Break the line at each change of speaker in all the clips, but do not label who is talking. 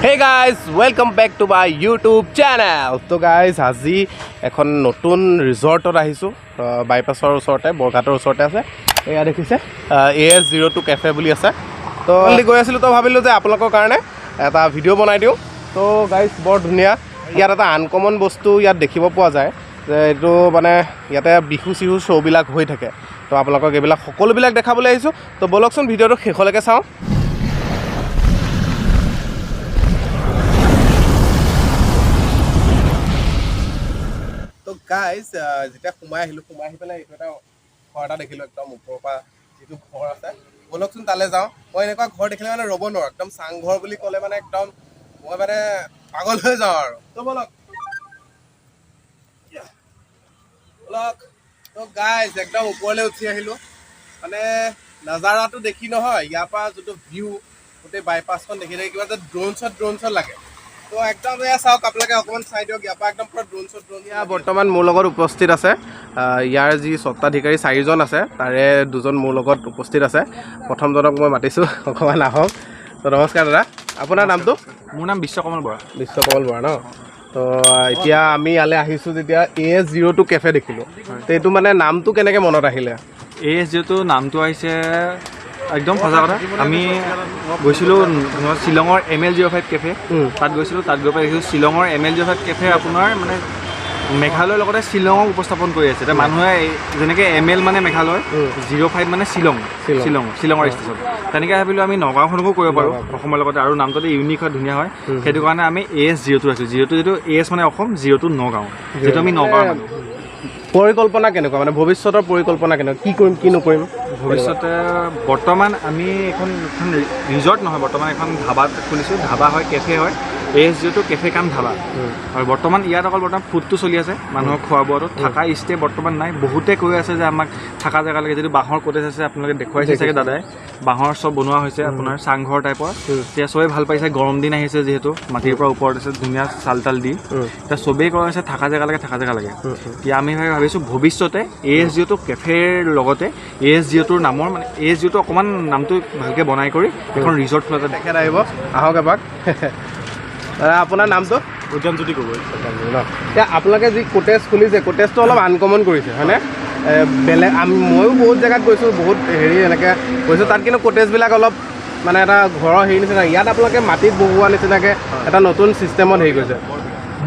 Hey guys, welcome back to my YouTube channel. তো guys, আজি এখন নতুন ৰিজৰ্টত আহিছোঁ, বাইপাছৰ ওচৰতে, বৰঘাটৰ ওচৰতে আছে। এয়া দেখিছে, এ এছ 02 কেফে বুলি আছে। তো গৈ আছিলোঁ, তো ভাবিলোঁ যে আপোনালোকৰ কাৰণে এটা ভিডিঅ' বনাই দিওঁ। তো গাইজ, বৰ ধুনীয়া। ইয়াত এটা আনকমন বস্তু ইয়াত দেখিব পোৱা যায় যে এইটো মানে ইয়াতে বিহু চিহু শ্ব'বিলাক হৈ থাকে। তো আপোনালোকক এইবিলাক সকলোবিলাক দেখাবলৈ আহিছোঁ। তো ব'লকচোন, ভিডিঅ'টো শেষলৈকে চাওঁ। তো গাইজ, যেতিয়া সোমাই আহিলোঁ, সোমাই আহি পেলাই এইটো এটা ঘৰ এটা দেখিলোঁ, একদম ওপৰৰ পৰা যিটো ঘৰ আছে। ব'লকচোন, তালৈ যাওঁ। মই এনেকুৱা ঘৰ দেখিলে মানে ৰ'ব নোৱাৰোঁ। একদম চাংঘৰ বুলি ক'লে মানে একদম মই মানে পাগল হৈ যাওঁ আৰু। তো ব'লক, ব'লক। তো গাইজ, একদম ওপৰলৈ উঠি আহিলোঁ। মানে নাজাৰাটো দেখি নহয়, ইয়াৰ পৰা যোনটো ভিউ, গোটেই বাইপাছখন দেখি দেখি কিবা এটা ড্ৰোন শ্বট, ড্ৰোন শ্বট লাগে। তো একদম এয়া চাওক, আপোনালোকে অকণমান চাই দিয়ক। ইয়াৰ পৰা একদম পুৰা ড্ৰোন শ্বট, ড্ৰোন। ইয়াৰ বৰ্তমান মোৰ লগত উপস্থিত আছে, ইয়াৰ যি স্বত্বাধিকাৰী চাৰিজন আছে, তাৰে দুজন মোৰ লগত উপস্থিত আছে। প্ৰথমজনক মই মাতিছোঁ, অকণমান আহক। তো নমস্কাৰ দাদা, আপোনাৰ নামটো?
মোৰ নাম বিশ্বকমল বৰা।
বিশ্বকমল বৰা ন? তো এতিয়া আমি ইয়ালৈ আহিছোঁ যেতিয়া এ এছ 02 কেফে দেখিলোঁ, তো এইটো মানে নামটো কেনেকৈ মনত আহিলে?
এ এছ জিঅ'টো নামটো আহিছে, একদম সঁচা কথা, আমি গৈছিলোঁ শ্বিলঙৰ এম এল 05 কেফে। তাত গৈছিলোঁ। তাত গৈ পেলাই দেখিছোঁ শ্বিলঙৰ এম এল 05 কেফে আপোনাৰ মানে মেঘালয়ৰ লগতে শ্বিলঙক উপস্থাপন কৰি আছে। এতিয়া মানুহে যেনেকৈ এম এল মানে মেঘালয়, 05 মানে শ্বিলং।
শ্বিলং।
শ্বিলঙৰ ষ্টেচন। তেনেকৈ ভাবিলোঁ আমি নগাঁওখনকো কৰিব পাৰোঁ অসমৰ লগতে আৰু নামটো ইউনিক হয়, ধুনীয়া হয়। সেইটো কাৰণে আমি এ এছ 02 ৰাখিছোঁ। 02 যিটো এ এছ মানে অসম, 02 নগাঁও, যিহেতু আমি নগাঁৱৰ মানুহ।
পৰিকল্পনা কেনেকুৱা, মানে ভৱিষ্যতৰ পৰিকল্পনা কেনেকুৱা, কি কৰিম কি নকৰিম?
ভৱিষ্যতে বৰ্তমান আমি এখন ৰিজৰ্ট নহয়, বৰ্তমান এখন ধাবা খুলিছোঁ। ধাবা হয়, কেফে হয়, এ এছ 02 কেফে কাম ধাবা। আৰু বৰ্তমান ইয়াত অকল বৰ্তমান ফুডটো চলি আছে, মানুহৰ খোৱা বোৱাটো। থকা ষ্টে বৰ্তমান নাই। বহুতে কৈ আছে যে আমাক থকা জেগা লাগে। যিটো বাঁহৰ কটেজ আছে, আপোনালোকে দেখুৱাইছে চাগে দাদাই, বাঁহৰ চব বনোৱা হৈছে আপোনাৰ চাংঘৰ টাইপৰ। এতিয়া চবেই ভাল পাইছে। গৰম দিন আহিছে যিহেতু, মাটিৰ পৰা ওপৰত আছে, ধুনীয়া চাল তাল দি। এতিয়া চবেই কৈ আছে থকা জেগা লাগে, থকা জেগা লাগে। এতিয়া আমি ভাবিছোঁ ভৱিষ্যতে এ এছ 02 কেফেৰ লগতে এ এছ 02ৰ নামৰ মানে এ এছ 02 অকণমান নামটো ভালকৈ বনাই কৰি এখন ৰিজৰ্ট খোলা।
তেখেত আহিব, আহক এপাক। দাদা, আপোনাৰ নামটো?
উদ্যানজ্যোতি গগৈ।
ন? এতিয়া আপোনালোকে যি কোটেজ খুলিছে, কোটেজটো অলপ আনকমন কৰিছে, হয়নে? বেলেগ আমি ময়ো বহুত জেগাত গৈছোঁ, বহুত হেৰি এনেকৈ গৈছোঁ, তাত কিন্তু কোটেজবিলাক অলপ মানে এটা ঘৰৰ হেৰি নিচিনা। ইয়াত আপোনালোকে মাটিত বহুৱা নিচিনাকৈ এটা নতুন ছিষ্টেমত হেৰি কৰিছে।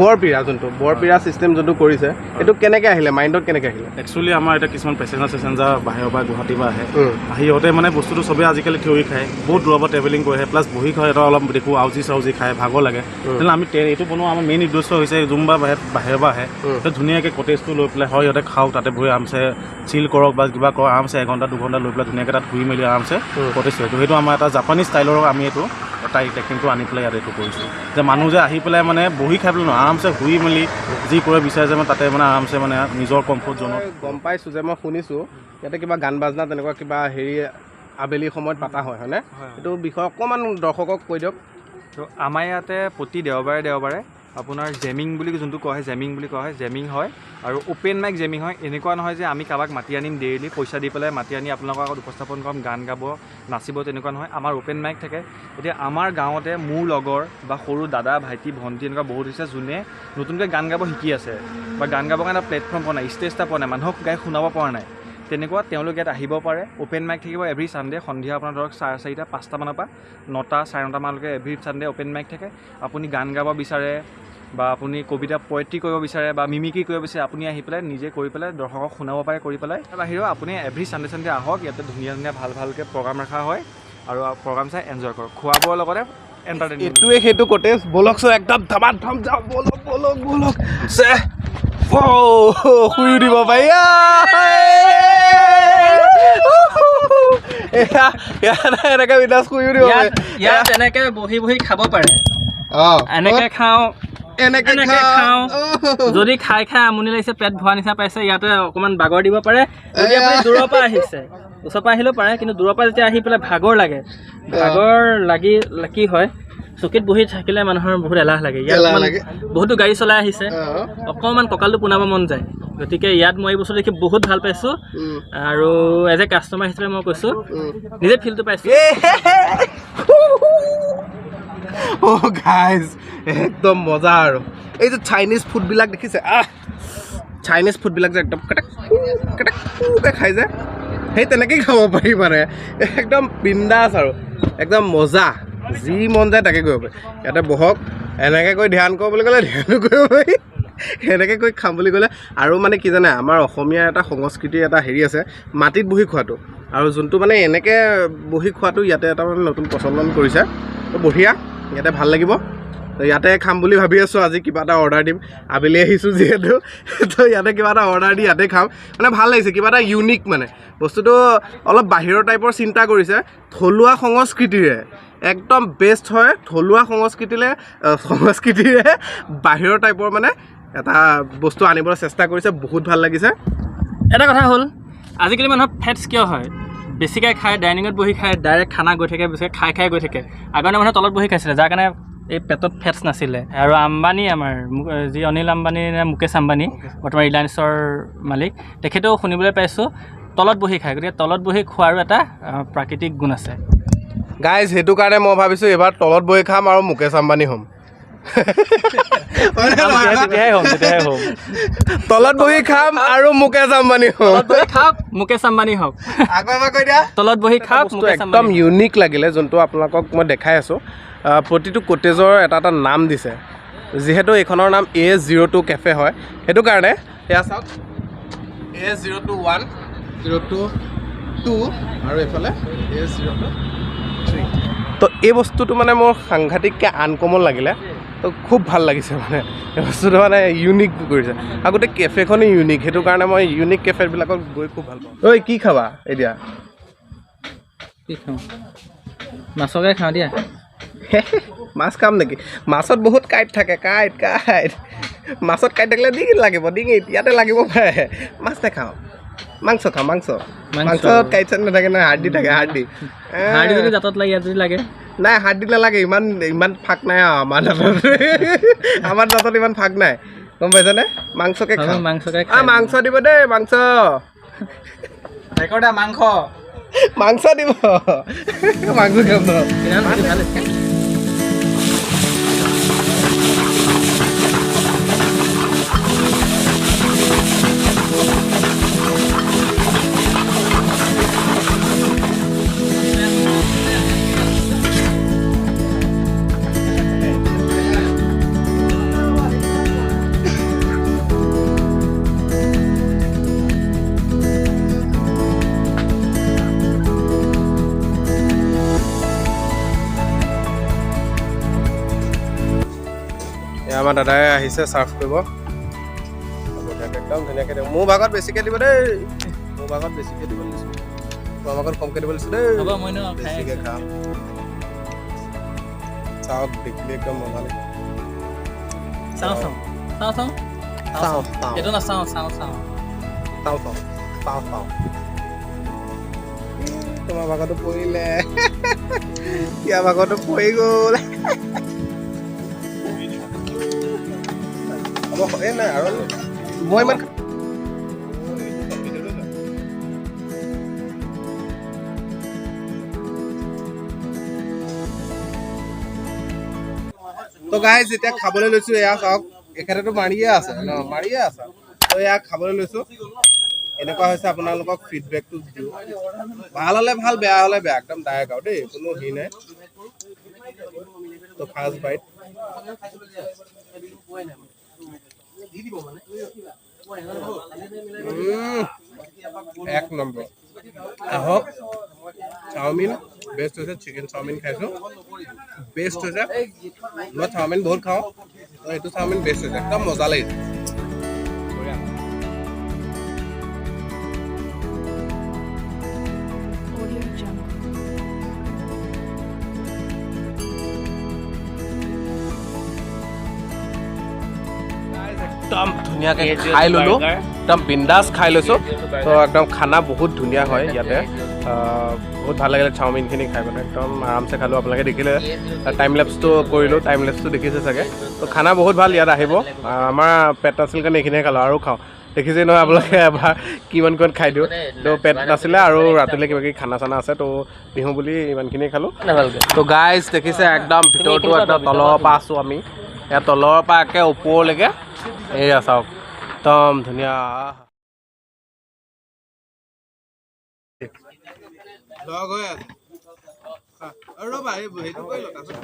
বৰপীৰা, যোনটো বৰপীৰা ছিষ্টেম যোনটো কৰিছে, এইটো কেনেকৈ আহিলে মাইণ্ডত, কেনেকৈ আহিলে?
একচুৱেলি আমাৰ এতিয়া কিছুমান পেচেঞ্জাৰ চেচেঞ্জাৰ বাহিৰৰ পৰা, গুৱাহাটীৰ পৰা আহে। আহি সিহঁতে মানে বস্তুটো চবেই আজিকালি থিয়ৰি খায়, বহুত দূৰৰ পৰা ট্ৰেভেলিং কৰি আহে, প্লাছ বহি খায়, এটা অলপ দেখোঁ আউজি চাউজি খায়, ভাগৰ লাগে। তেনেহ'লে আমি এইটো বনোৱা আমাৰ মেইন উদ্দেশ্য হৈছে যোনবা বাহিৰৰ পৰা আহে, তো ধুনীয়াকৈ কটেজটো লৈ পেলাই হয় সিহঁতে খাওক, তাতে বহি আৰামছে চিল কৰক বা কিবা কৰক, আৰামছে এঘণ্টা দুঘণ্টা লৈ পেলাই ধুনীয়াকৈ তাত শুই মেলি আৰামছে কটেজ। সেইটো আমাৰ এটা জাপানীজ ষ্টাইলৰ আমি এইটো টাই টেকনিকটো আনি পেলাই ইয়াত এইটো কৰিছোঁ যে মানুহ যে আহি পেলাই মানে বহি খাই পেলাই নহয়, আৰামছে শুই মেলি যি কৰে বিচাৰিছে মানে তাতে মানে আৰামছে মানে নিজৰ কমফৰ্ট জ'নত।
মই গম পাইছোঁ যে মই শুনিছোঁ ইয়াতে কিবা গান বাজনা তেনেকুৱা কিবা হেৰি আবেলি সময়ত পাতা হয়, হয়নে? এইটো বিষয়ে অকণমান দৰ্শকক কৈ দিয়ক।
তো আমাৰ ইয়াতে প্ৰতি দেওবাৰে দেওবাৰে আপোনাৰ জেমিং বুলি যোনটো কোৱা হয়, জেমিং বুলি কোৱা হয়, জেমিং হয় আৰু অ'পেন মাইক জেমিং হয়। এনেকুৱা নহয় যে আমি কাৰোবাক মাতি আনিম, ডেইলি পইচা দি পেলাই মাতি আনি আপোনালোকৰ আগত উপস্থাপন কৰাম, গান গাব, নাচিব, তেনেকুৱা নহয়। আমাৰ অ'পেন মাইক থাকে। এতিয়া আমাৰ গাঁৱতে মোৰ লগৰ বা সৰু দাদা, ভাইটি, ভণ্টি এনেকুৱা বহুত হৈছে, যোনে নতুনকৈ গান গাব শিকি আছে বা গান গাবৰ কাৰণে এটা প্লেটফৰ্ম পোৱা নাই, ষ্টেজ এটা পোৱা নাই, মানুহক গাই শুনাব পৰা নাই, তেনেকুৱা তেওঁলোক ইয়াত আহিব পাৰে। অ'পেন মাইক থাকিব এভৰি ছানডে সন্ধিয়া আপোনাৰ ধৰক 4:30 5টামানৰ পৰা 9টা 9:30মানলৈকে এভৰি ছানডে অ'পেন মাইক থাকে। আপুনি গান গাব বিচাৰে বা আপুনি কবিতা পয়েট্ৰি কৰিব বিচাৰে বা মিমিক্ৰি কৰিব বিচাৰে, আপুনি আহি পেলাই নিজে কৰি পেলাই দৰ্শকক শুনাব পাৰে কৰি পেলাই। তাৰ বাহিৰেও আপুনি এভৰি ছানডে ছানডে আহক, ইয়াতে ধুনীয়া ধুনীয়া ভাল ভালকৈ প্ৰগ্ৰাম ৰখা হয় আৰু প্ৰগ্ৰাম চাই এনজয় কৰক, খোৱা বোৱাৰ লগতে এণ্টাৰটেইনমেণ্ট।
এইটোৱে সেইটো কটেজ। ব'লকচোন, একদম ধমাধম যাওঁ। ব'লক, ব'লক, ব'লক। চে শুই দিব পাৰি। এয়া ইয়াত এনেকৈ বিন্দাছ শুইও দিব
ইয়াত
পাৰি।
ইয়াত এনেকে বহি বহি খাব পাৰে। এনেকে খাওঁ,
এনেকে
এনেকে
খাওঁ।
খাওঁ। যদি খাই খাই আমনি লাগিছে, পেট ভৰা নিচিনা পাইছে, ইয়াতে অকণমান বাগৰ দিব পাৰে। যদি আপুনি দূৰৰ পৰা আহিছে, ওচৰৰ পৰা আহিলেও পাৰে, কিন্তু দূৰৰ পৰা যেতিয়া আহি পেলাই ভাগৰ লাগে, ভাগৰ লাগি কি হয়, চকীত বহি থাকিলে মানুহৰ বহুত এলাহ লাগে। ইয়াত
এলাহ
অকণমান
লাগে।
বহুতো গাড়ী চলাই আহিছে, অকণমান কঁকালটো পোনাব মন যায়। গতিকে ইয়াত মই এই বস্তু দেখি বহুত ভাল পাইছোঁ আৰু এজ এ কাষ্টমাৰ হিচাপে মই কৈছোঁ, নিজে ফিলটো পাইছোঁ।
অ' গাইজ, একদম মজা। আৰু এই যে চাইনিজ ফুডবিলাক দেখিছে, আহ, চাইনিজ ফুডবিলাক যে একদম কেটেক কেটেক কুকে খাই যে, সেই তেনেকেই খাব পাৰি মানে, একদম বিন্দাছ আৰু একদম মজা। যি মন যায় তাকে কৰিব পাৰি। ইয়াতে বহক, এনেকৈ কৰি ধ্যান কৰোঁ বুলি ক'লে ধ্যানো কৰিব পাৰি, সেনেকৈ কৰি খাম বুলি ক'লে। আৰু মানে কি জানে, আমাৰ অসমীয়া এটা সংস্কৃতিৰ এটা হেৰি আছে, মাটিত বহি খোৱাটো, আৰু যোনটো মানে এনেকৈ বহি খোৱাটো ইয়াতে এটা মানে নতুন প্ৰচলন কৰিছে। তো বঢ়িয়া, ইয়াতে ভাল লাগিব। তো ইয়াতে খাম বুলি ভাবি আছোঁ। আজি কিবা এটা অৰ্ডাৰ দিম, আবেলি আহিছোঁ যিহেতু, তো ইয়াতে কিবা এটা অৰ্ডাৰ দি ইয়াতে খাম। মানে ভাল লাগিছে, কিবা এটা ইউনিক, মানে বস্তুটো অলপ বাহিৰৰ টাইপৰ চিন্তা কৰিছে, থলুৱা সংস্কৃতিৰে একদম বেষ্ট হয়। থলুৱা সংস্কৃতিৰে বাহিৰৰ টাইপৰ মানে এটা বস্তু আনিবলৈ চেষ্টা কৰিছে, বহুত ভাল লাগিছে।
এটা কথা হ'ল, আজিকালি মানুহৰ ফেটছ কিয় হয়? বেছিকৈ খায়, ডাইনিঙত বহি খায়, ডাইৰেক্ট খানা গৈ থাকে, বেছিকৈ খাই খাই গৈ থাকে। আগৰ মানুহে তলত বহি খাইছিলে, যাৰ কাৰণে এই পেটত ফেটছ নাছিলে। আৰু আম্বানী, আমাৰ যি অনিল আম্বানী নে মুকেশ আম্বানী, বৰ্তমান ৰিলায়েন্সৰ মালিক, তেখেতেও শুনিবলৈ পাইছোঁ তলত বহি খায়। গতিকে তলত বহি খোৱাৰো এটা প্ৰাকৃতিক গুণ আছে।
গাইজ, সেইটো কাৰণে মই ভাবিছোঁ এইবাৰ তলত বহি খাম আৰু মুকেশ আম্বানী হ'ম।
তেতিয়াহে হ'ম, তেতিয়াহে হ'ম।
তলত বহি খাম আৰু মুকেশ আম্বানী হ'ম।
তলত বহি খাওক, মুকেশ আম্বানী হওক।
আকৌ এবাৰ কৈ দিয়া।
তলত বহি খাওক,
বস্তু
মুকেশ
একদম
আম্বানী।
ইউনিক লাগিলে, যোনটো আপোনালোকক মই দেখাই আছোঁ। প্ৰতিটো কটেজৰ এটা এটা নাম দিছে, যিহেতু এইখনৰ নাম এ 02 কেফে হয়, সেইটো কাৰণে এয়া চাওক, A 021, 022 আৰু এইফালে A 023। তো এই বস্তুটো মানে মোৰ সাংঘাতিককৈ আনকমন লাগিলে, তো খুব ভাল লাগিছে। মানে এই বস্তুটো মানে ইউনিক কৰিছে আৰু গোটেই কেফেখনেই ইউনিক, সেইটো কাৰণে মই ইউনিক কেফেবিলাকত গৈ খুব ভাল পাওঁ। ঐ, কি খাবা এতিয়া?
কি খাওঁ? মাছকে খাওঁ দিয়া।
মাছ খাম নেকি? মাছত বহুত কাঁইট থাকে, কাঁইট কাঁইট। মাছত কাঁইট থাকিলে ডিঙিত লাগিব, ডিঙিত ইয়াতে লাগিব পাৰে। মাছ নাখাওঁ, মাংস খাওঁ, মাংস।
মাংস।
মাংসত কাঁইট চাইট নাথাকে নহয়, হাৰ্ডি থাকে, হাৰ্ডি।
হাৰ্ডি যদি দাঁতত লাগে, ইয়াত যদি লাগে?
নাই, হাৰ্ডি নালাগে, ইমান ইমান ফাক নাই আৰু আমাৰ দাঁতত, আমাৰ দাঁতত ইমান ফাক নাই, গম পাইছানে? মাংসকে
হ'ব,
খাওঁ।
মাংসকে
আ, মাংস দিব দেই, মাংস।
ৰেকৰ্ডা মাংস।
মাংস দিব, মাংস খাম ন।
ভাল হৈছে।
এয়া আমাৰ দাদাই আহিছে চাৰ্ভ কৰিব। বঢ়িয়াকৈ, একদম ধুনীয়াকৈ দিব। মোৰ ভাগত বেছিকৈ দিব দেই, মোৰ ভাগত বেছিকৈ দিব দিছোঁ, তোমাৰ ভাগত কমকৈ দিব দিছোঁ দেই।
হ'ব, মই এনেও খাই
বেছিকৈ
আছোঁ।
খাম। চাওক, দেখিলে একদম মজা লাগিব।
চাওঁ চাওঁ চাওঁ চাওঁ।
চাওঁ চাওঁ।
এইটো নাচাওঁ, চাওঁ চাওঁ।
চাওঁ চাওঁ চাওঁ চাওঁ। তোমাৰ ভাগতো পৰিলে, ইয়াৰ ভাগতো পৰি গ'ল। হ'ব, এই নাই আৰু মই ইমান। তো গাইজ, এতিয়া খাবলৈ লৈছো। এয়া চাওক, এখেতেতো মাৰিয়ে আছে ন, মাৰিয়ে আছে। তো এয়া খাবলৈ লৈছো, এনেকুৱা হৈছে, আপোনালোকক ফিডবেকটো দিওঁ। ভাল হ'লে ভাল, বেয়া হ'লে বেয়া, একদম ডাইৰেক্ট আৰু দেই, কোনো হেৰি নাই। তো ফাৰ্ষ্ট বাইট। এক নম্বৰ। আহক, চাওমিন বেষ্ট হৈছে। চিকেন চাওমিন খাইছোঁ, বেষ্ট হৈছে। মই চাওমিন বহুত খাওঁ, তো এইটো চাওমিন বেষ্ট হৈছে, একদম মজা লাগিছে। বঢ়িয়া।
Audio Jungle.
একদম ধুনীয়াকৈ খাই ল'লোঁ, একদম বিন্দাছ খাই লৈছোঁ। তো একদম খানা বহুত ধুনীয়া হয় ইয়াতে। বহুত ভাল লাগিলে চাওমিনখিনি খাই পেলাই, একদম আৰামছে খালোঁ। আপোনালোকে দেখিলে, টাইম লেপছটো কৰিলোঁ, টাইম লেপছটো দেখিছে চাগে। তো খানা বহুত ভাল, ইয়াত আহিব। আমাৰ পেট নাছিল কাৰণে এইখিনিয়ে খালোঁ, আৰু খাওঁ। দেখিছেই নহয় আপোনালোকে এবাৰ কিমান কিমান খাই দিওঁ। তো পেট নাছিলে আৰু ৰাতিলৈ কিবা কিবি খানা চানা আছে, তো বিহু বুলি ইমানখিনিয়ে খালোঁ। তো গাইজ দেখিছে একদম ভিতৰটো একদম তলৰ পৰা আছোঁ আমি, ইয়াত তলৰ পৰা একে ওপৰলৈকে। এয়া চাওক, একদম ধুনীয়া। লগ হৈ আছে। ৰ'বা, সেইটো কৰি লওঁ, তাৰপিছত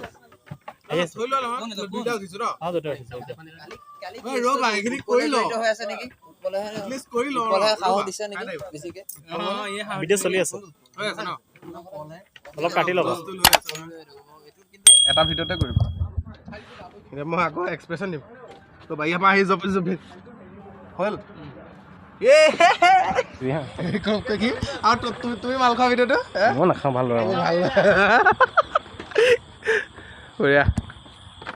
থৈ লোৱা নহয়। দুইটা উঠিছো ন? ৰ'বা, এইখিনি কৰি লওঁ। এটলিষ্ট কৰি লওঁ।
ভিডিঅ' চলি আছে।
হৈ আছে ন?
অলপ কাটি ল'বা।
এটা ভিডিঅ'তে কৰিম এতিয়া। মই আকৌ এক্সপ্ৰেশ্যন দিম। তো ইয়াৰ পৰা আহি জপি জপি হ'ল। কি আৰু তুমি মাল খোৱা ভিডিঅ'টো?
মই নাখাওঁ, ভালদৰে।
ভাল, বঢ়িয়া।